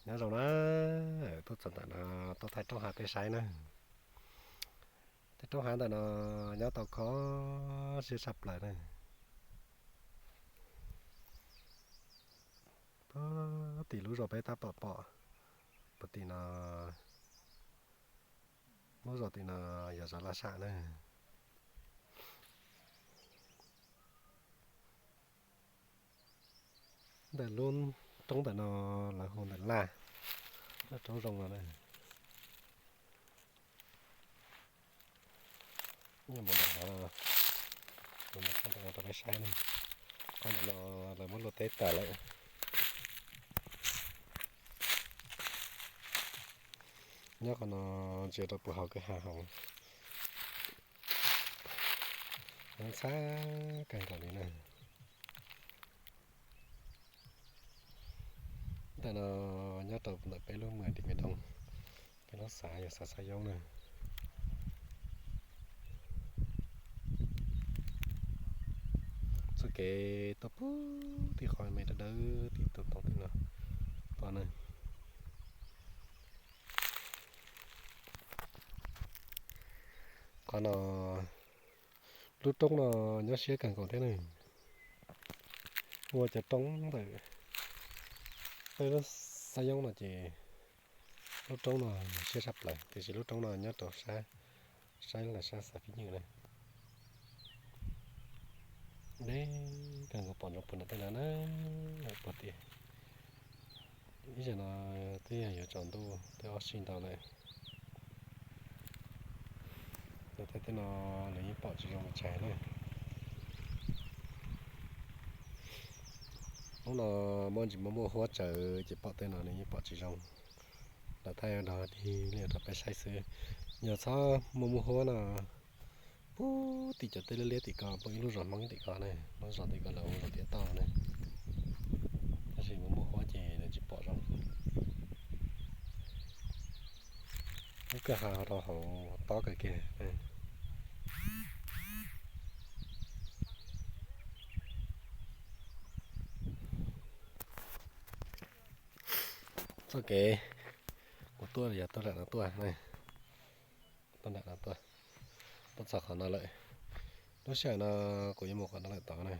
Nyob zoo na, tuaj txog ntawm no, tuaj thaij roob hav peb saib na. Tej roob hav ntawm no nyob tau kho siab tshaj plaws na. Puag tim lub zos peb tab tom pom, puag tim no, lub zos tim no yog zos Laj Sam na. Ntawm lub roob ntawm no lawv hu ntawm Laj, lub roob zoo no na. Nyob mus ntawm no, mus ntawm no rau peb saib na. Qhov ntawm no lawv muab luaj teb tas lawm. Nyob qhov no ntsia rau puag hauv kwj ha hauv, ntxhab kawg nkaus li na. Ntawm no nyob rau ntawm peb lub mws Dim Mes Doo, peb lub xav yog xav Xab Yob na. Txoj kev tuaj puag tim qhov me dawb dawb tim tus tau tim no tuaj na. Qhov no, lub roob no nyob siab kawg nkaus thiab na. Ua cov roob ntawm peb lub Xab Yob no ces lub roob no siab tshaj plaws, tiam sis lub roob no nyob rau sab, sab lawm sab xav Fib Nywj na. Deb kawg nkaus, pom ntsoov puag nram tej no na, puag tim. Ib zaug no twb yog yuav tsaus ntuj twb ob sij ntau lawm. Tej no nws yeej pom tsis zoo li cas na. Hnub no muaj ntsis muaj muaj huab tsawv ces pom tej no nws yeej pom tsis zoo. Lawv thaij dog dig li rau peb saib xwb. Yog txhob muaj muaj huab no, puag tim cov teb liab liab tim ko, puag ib lub zos Hmoob tim ko na, lub zos tim ko lawv hu zos Tiav Toj na. Tab sis muaj muaj huab ces nws tsis pom zoo. Lub kwj ha rau hauv tob kawg kiag. Txoj kev kuv tuaj yog tuaj nram no tuaj, tuaj nram no tuaj, tuaj txog qhov no lawm. Lub sij hawm no kuv yuav mus qhov no lawm tod na.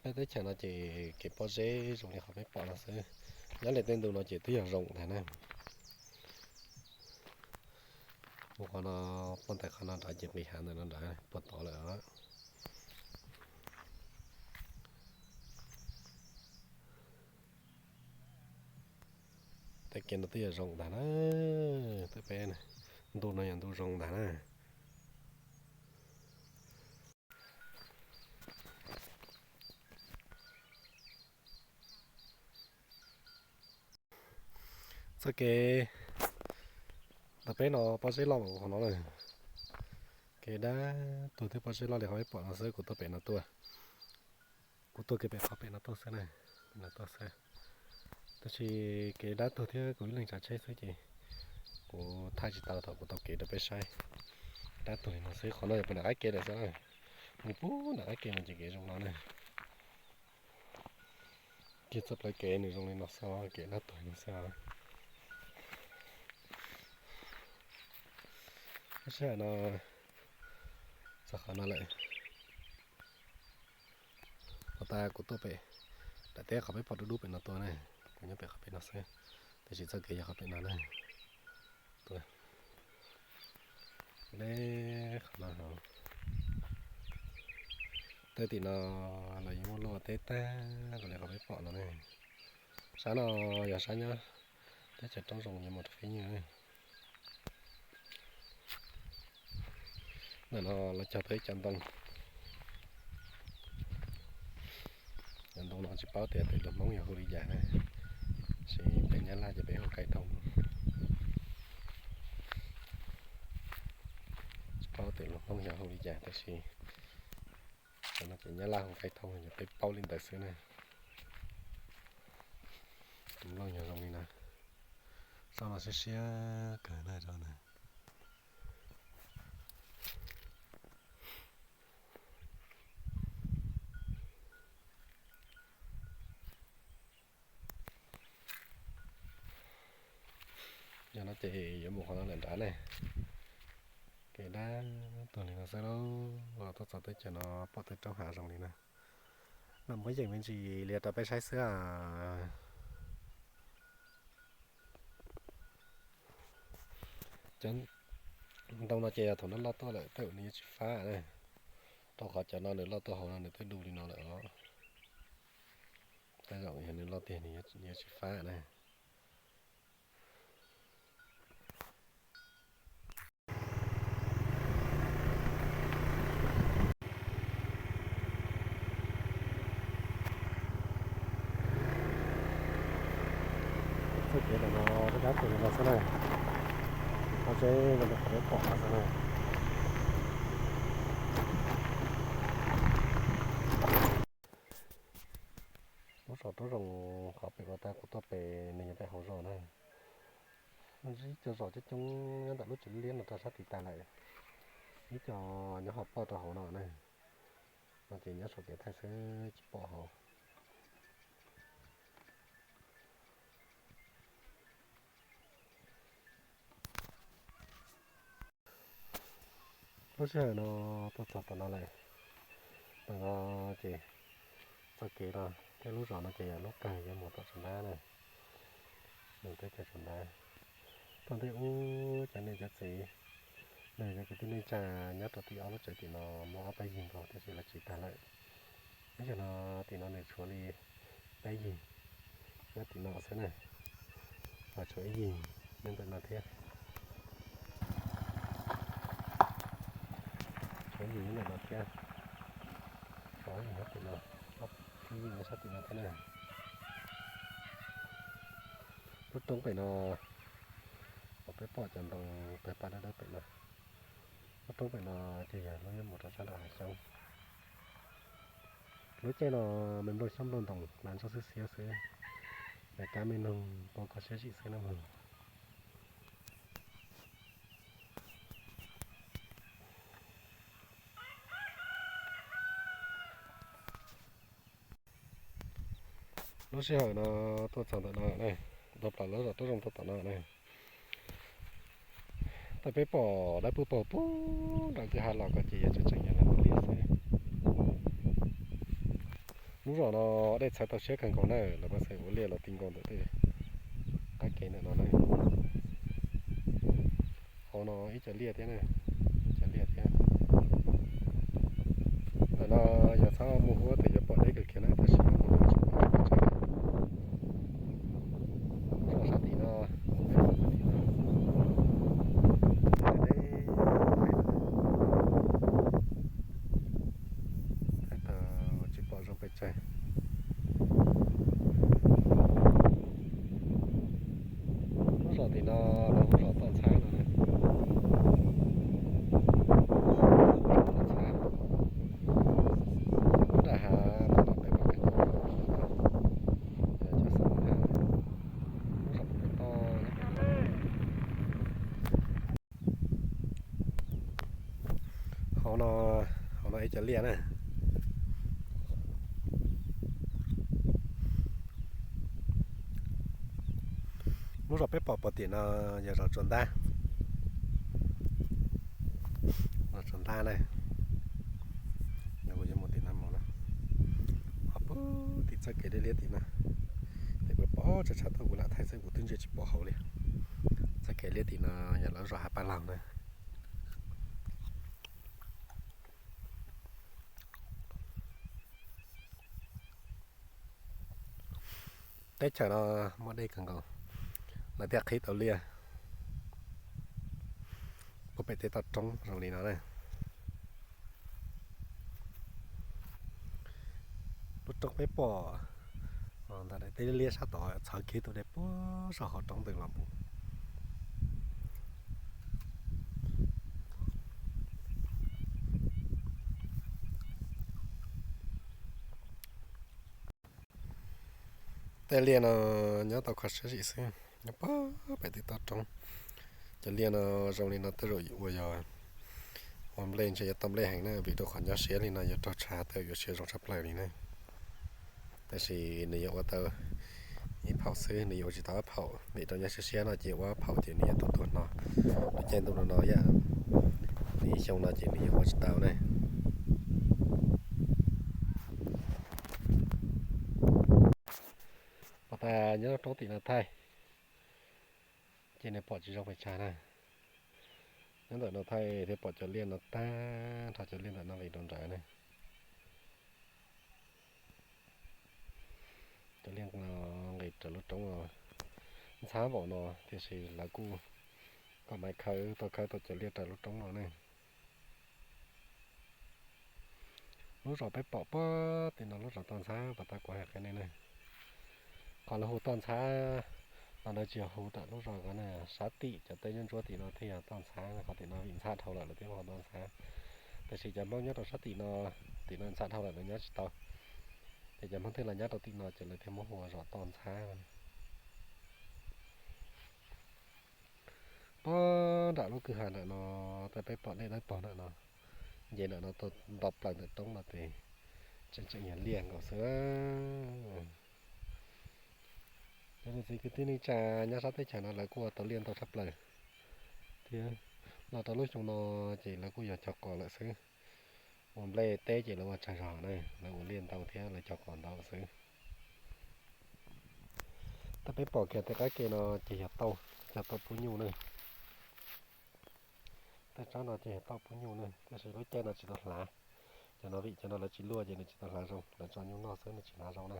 Peb teb chaws no ces kev pob zeb zoo li qhov peb pom no xwb. Nyob li tej ntu no ces twb yog zoo ntag na. Mus qhov no, puag ntawm qhov no nrad ces nqis hav ntawm no nrad puag tod lawm. Tej kev no twb yog zoo ntag na. Tej peb ntu no yog ntu zoo ntag na. Txoj kev ntawm peb no pob zeb loj npaum qhov no na. Kev dab tuag thiab pob zeb loj li qhov peb pom no xwb, kuv tuaj pem no tuaj. Kuv tuaj kev pem qhov pem no tuaj xwb na, pem no tuaj xwb. Tab sis kev dab tuag thiab kuv ib leeg tsav tsheb xwb ces kuv thaij tsis tau thaum kuv taug kev rau peb saib. Dab tuag li no xwb, qhov no yog puag nram qab kev lawm xwb na. Mus puag nram qab kev no ces kev zoo no na. Kiag txoj plawv kev nws zoo li no xwb, kev dab tuag no xwb. Lub sij hawm no txog qhov no lawm. Puag ta kuv tuaj pem daim teb qhov peb pom dub dub pem no tuaj na, kuv nyob pem qhov pem no xwb, tiam sis txoj kev yog qhov pem no na. Tuaj deb qhov no hauv. Tej tim no los yeej muaj luaj teb tag los li qhov peb pom no ne. Sab no yog sab nyob teb chaws roob zoo yuav mus rau Fib Nywj. Ntawm no lawv cog tau ib co ntoo. Cov ntoo no tsis paub tias pem lus Hmoob yog hu li cas na, tab sis peb Nyab Laj ces peb hu kaij thoob. Tsis paub tias lus Hmoob yog hu li cas tab sis cov no ces Nyab Laj hu kaij thoob, yog peb paub li ntawd xwb na. Tus nplooj yog zoo li no, tsob no siab siab kawg na, tsob no. Ces yuav mus qhov no lawm nrad ne. Kev dab tuag li no xwb lauj, los tuaj txog teb chaws no pom tej roob hav zoo li no. Mas muab yeem me ntsis li rau peb saib xwb. Cov ntoo no ces thaum no loj tuaj lawm tej zaum nws yuav tsis fab na, rau qhov cov no nws loj tuaj hauv no nws twb du li no lawm os. Tej zaum yog nws loj tiag nws yuav tsis fab na. Txoj kev ntawm no dab tuag li no xwb na, qhov tseeb li no qhov peb pom no xwb na. Lub zos Roob Zoo qhov pem ua tag kuv tuaj pem nws yog pem hauv zos na. Ib co zos coob coob nyob ntawm lub tsev liab no rau sab tid tag lawm, ib co nyob hauv poj rau hauv no na, no ces nyob saum kev thaij xwb tsis pom hauv. Lub sij hawm no tuaj txog tom no lawm, tom no ces txoj kev no thiab lub zos no ces yog lub kawg yuav mus tom Tsaus Ntab na, mus teb chaws Tsaus Ntab. Thaum ntej ub cov niam cov txiv, nws cov kwv tij neej tsa nyob rau tim ob lub tsev tim no muaj ob peb yig nkaus tab sis lawv tsiv tag lawm. Ib yam no tim no nws tshuav li peb yig nyob tim no xwb na, ho tshuav ib yig nyob ntawm no thiab, tshuav ib yig nyob ntawm no thiab, tshuav ib yig nyob tim no, ib yig nyob sab tim no thiab na. Lub roob pem no, uas peb pom cov ntoo tawg paj dawb dawb pem no, lub roob pem no ces yog lub yuav mus rau sab nram hav xyoob. Lub caij no me nplooj xyoob nplooj ntoos hnav ntsuab xiab xiab xwb, me kab me noog poob kho siab zim xwb na mog. Lub sij hawm no tuaj txog ntawm no, tuaj plaws lub zos Roob Zoo tuaj tom no na. Tej peb pom dawb paug puag nram kwj ha los ko ces yog tseem tseem yog lub liaj xwb. Lub zos no dej txhawv tau siab kawg nkaus na, lawv mas xeem ua liaj los ti nkaus ntawm tej qab kev ntawm no na. Hauv no ib co liaj thiab na, ib co liaj thiab. Ntawm no yog txhob mus huab tes yuav pom deb kawg kiag na, tab sis yog mus huab tsis pom deb. Lub zos sab tim no, thaij tau tsis pom zoo pes tsawg. Lub zos tim no lawv hu zos Toj Ntxhab no. Toj Ntxhab, lub nram hav no peb pom kev, cov xab hab, lub zos pem toj. Hauv no, hauv no ib co liaj na. Lub zos peb pom puag tim no yog zos Tsuas Ntab. Zos Tsuas Ntab na, yog kuv yuav mus tim no mus na. Ho puag tim txoj kev liab liab tim no, ces kuv pom tshav tshav tuaj kuv lam thaij xwb kuv twb ntsia tsis pom hauv li. Txoj kev liab tim no yog lawv zos Hav Paj Laug na. Teb chaws no muaj dej kawg nkaus, lawv thiaj qhib tau liaj puag pem tej toj roob zoo li no na. Lub roob peb pom ntawm daim teb liab sab tod txhawv kiag tus dej puag saum hauv roob ntws los mus. Tej liaj no nyob tau kho siab zim xwb, nyob puag pem tej toj roob. Cov liaj no zoo li no tej zaum ua yog ua nplej ntshe yuav tau nplej heev na, vim rau qhov nyob siab li no yuav raug tshav tej zaum yuav siav zoo tshaj plaws li na. Tab sis nws yuav ua tau Ib phaum xwb, nws yuav ua tsis tau ob phaum, vim rau nyob siab siab no ces ua ob phaum ces nws yuav tuag tuag no. Lub caij ntuj no no yam, nws xyoo no ces nws yuav ua tsis tau ne. Pom tas nyob roob tim no thaij, ces nws pom tsis zoo pes tsawg na. Nyob ntawm no thaij thiab pom cov liaj no tag nrho, cov liaj ntawm no nqis rau nrad ne. Cov liaj no nqis raws lub roob no, ntxhab npaum no tiam sis lawv kuj kom maiv khawb tau, khawb tau cov liaj raws lub roob no ne. Lub zos peb pom puag tim no lub zos toj ntxhab pom tas kuv hais qhia nej ne. Qhov lawv hu toj ntxhab no lawv tsis yog hu tom lub zos ko ne, sab tim cov teb ntsuab ntsuab tim no thiaj yog toj ntxhab, qhov tim no vim ntxhab dhau lawm lawv thiaj muab hu toj ntxhab. Tiam sis cov Hmoob nyob rau sab tim no, tim no ntxhab dhau lawm lawv nyob tsis tau, ces cov Hmoob thiaj los nyob rau tim no ces lawv thiaj muab hu zos toj ntxhab. Puag nram lub kwj ha nram no, tej peb pom dej dawb paug nram no, nce nram no tau nto plaws ntawm roob no ces tseem tseem yog liaj nkaus xwb. Cov niam txiv kwv tij neej tsa nyob sab teb chaws no lawv kuj ua tau liaj ntau tshaj plaws thiab. Los rau lub xyoo no ces lawv kuj yog cog qos lawm xwb. Ua nplej teb ces lawv ua tsawg zog na, lawv ua liaj ntau thiab lawv cog qos ntau xwb. Tej peb pom kiag tej qab ke no ces yog tauj, cog tauj pub nyuj na. Tej tsob no ces yog tauj pub nyuj na, tiam sis lub caij no tsis tau hlav. Cov no vim cov no lawv tsis luaj ces nws tsis tau hlav zoo, lawv tso nyuj noj xwb nws tsis hlav zoo na.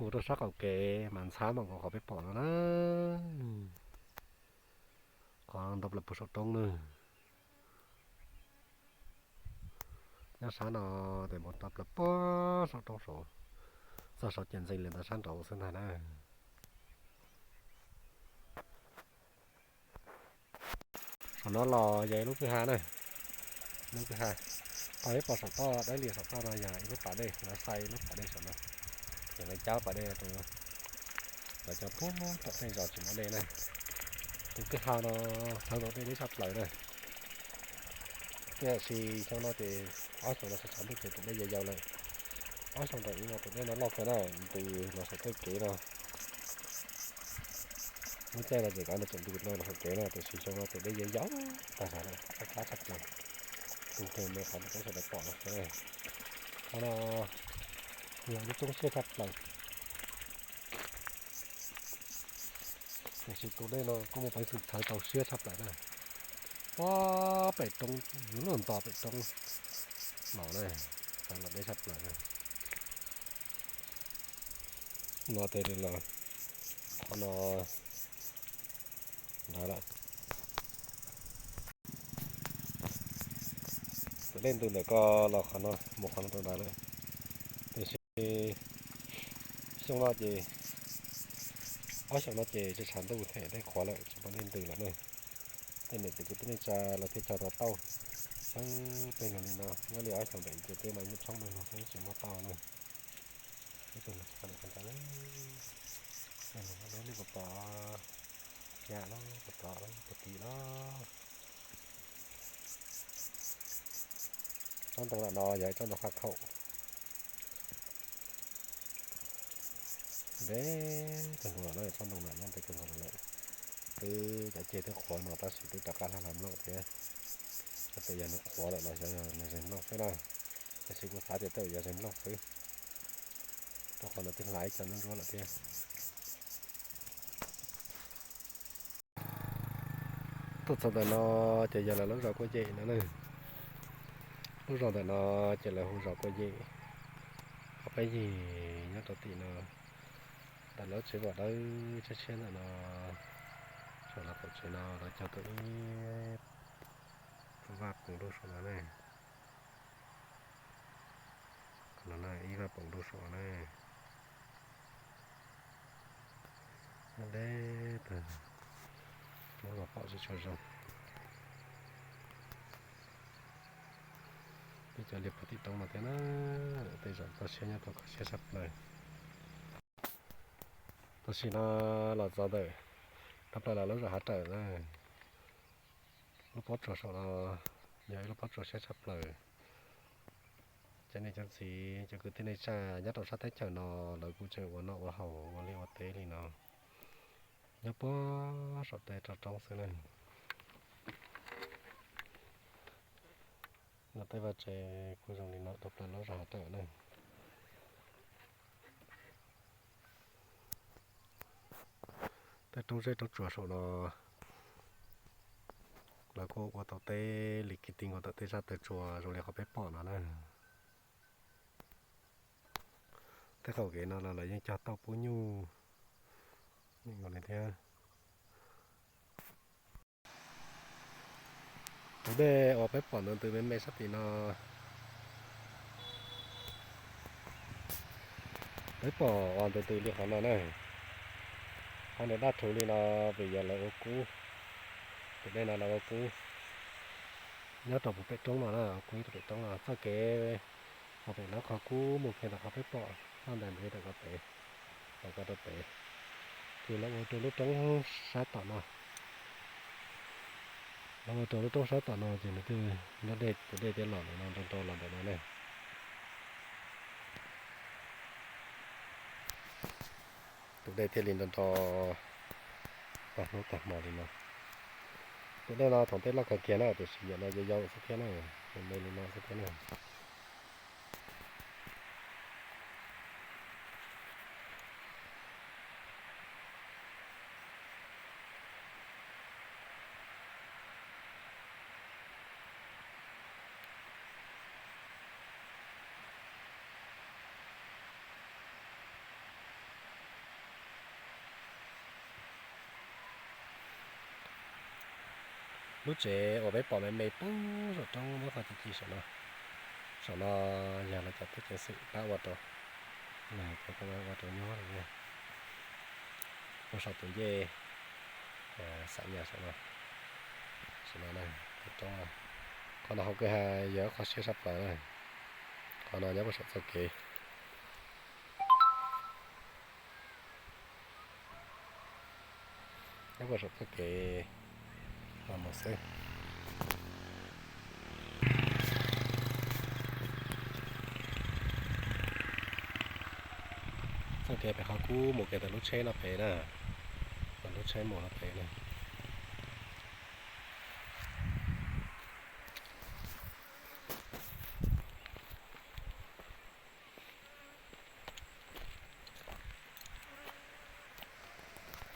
Mus rau sab qaum kev mas ntxhab npaum nkaus qhov peb pom no na. Qhov nto plaws puag saum roob na. Nyob sab no tes mus nto plaws puag saum roob saud, txog saum ces ntxeev li ntawd sab nraud xwb ntag na. Saum no los yog ib lub kwj ha na, lub kwj ha. Qhov peb pom saum toj dawb li saum toj no yog ib lub pas dej, lawv xa ib lub pas dej saum no, ces lawv cab pas dej rau, lawv coj puag tom tej zos tsis muaj dej na. Tus kwj ha no thaum ntawd dej deb tshaj plaws na. Tiam sis xyoo no ces ob xyoos no tshav tshav ntuj ces tus dej yau yau lawm. Ob xyoos nram ub no tus dej no loj kawg na, ntws los saum tej kev no. Lub caij no ces kav no tseem ntws no los saum kev na, tiam sis xyoo no tus dej yau yau tag zog lawm, qab qab tshaj plaws. Tus tus me qhov peb sawv daws pom no, qhov no yog lub roob siab tshaj plaws. Tiam sis tus dej no kuj muaj peev xwm txhawv tau siab tshaj plaws na. Puag pem roob, lub nto pem roob los na, txhawv los deb tshaj plaws na. No tes los qhov no nrad lawm. Tus dej ntws ntawm ko los qhov no mus qhov no rau nrad lawm. Tiam sis xyoo no ces, ob xyoos no ces tshav tshav ntuj them dej qhuav lawm tsis muaj dej ntws lawm ne. Tej niam txiv kwv tij neej tsa lawv thiaj cog tau tauj sawv peg lug li no, nyob li ob xyoos ntawm ces tej no yeej tshoob dawb lug xwb tsis muaj tauj ne. Ib tug lug tsis tau niam tsa, nej puas pom, yam lub puas tod lub puas tid lawm. Tsob ntoo lam no yog ib tsob ntoo qhaj khaum, ntev kawg nkaus lawm, tsob ntoo lam nyob ntev kawg nkaus lawm. Twb cov ceg twb qhuav no tab sis twb rov qab hla hla nplooj thiab. Tej yog nws qhuav lawm los xyov yog nws zeeg nplooj xwb na, tiam sis kuv xav tias tej yog zeeg nplooj xwb, rau qhov nws twb hlais ib co ntsuab ntsuab lawm thiab. Tuaj txog ntawm no ces yog lawv lub zos Kuaj Yem no na. Lub zos ntawm no ces lawv hu zos Kuaj Yem. Qhov peb yig nyob rau tim no, ntawm lub tsev vog dawb tshiab tshiab ntawm no, saum lawv qaum tsev no lawv cog tau ib vaj poom dub saum no ne. Qhov no ib vaj poom dub saum no ne. Nyob deb tag, muab los pom tsis tshua zoo. Peb cov liaj puag tim roob no thiab na, tej zaum toj siab nyob tau kho siab tshaj plaws. Tam sim no los txog ntawm thaj plaws los lub zos Hav Rawm na. Lub pob tsuas saum no yog ib lub pob tsuas siab tshaj plaws. Cov niam cov txiv, cov kwv tij neej tsa nyob rau sab teb chaws no, lawv kuj tseem ua noj ua haus ua liaj ua teb li no, nyob puag saum tej roob xwb na. No tej vaj tse kuj zoo li no rau plaws lub zos Hav Rawm na. Tej roob zeb roob tsuas saum no lawv kuj ua tau teb li kiv tij nkaus ntawm tej zaj taw tsua zoo li qhov peb pom no na. Tej qaum kev no los lawv yeej cog tauj pub nyuj li thiab. Tus dej uas peb pom ntws ntws me me sab tim no, peb pom uas ntws ntws li qhov no na. Qhov ntawd daj rhuv li no vim yog lawv ua kub, tus dej no lawv ua kub nyob rau puag pem roob no na, ua kub nyob rau pem roob no. Txoj kev uas pem lawv qhov kub mus kiag ntawm qhov peb pom loj ntawd ntawd tawm ko pem, tawm ko rau pem, ces lawv ua rau lub roob sab tom no. Lawv ua rau lub roob sab tom no ces nws twb nyob dej, tus dej thiaj los ntawm no nrau nrau los ntawm no ne. Tus dej thiaj li nrau nrau tag hnub tag hmo li no. Tus dej no thaum ntej loj kawg kiag na, tiam sis yam no yau yau xwb thiab na, me me li no xwb thiab na. Lub tsev uas peb pom me me puag saum roob muab qhov ci ci saum no, saum no yog lawv cov tub ceev xwm pab ua rau, cov ua rau nyob puag saum tus ncej, xav nyas saum no, saum no, qhov no hauv kwj ha yog ib qho siab sab plaws na. Qhov no nyob puag saum txoj kev. Nyob puag saum txoj kev los mus xwb. Txoj kev pem qhov kub mus kiag ntawm lub tsheb no pem na, ntawm lub tsheb mus no pem na.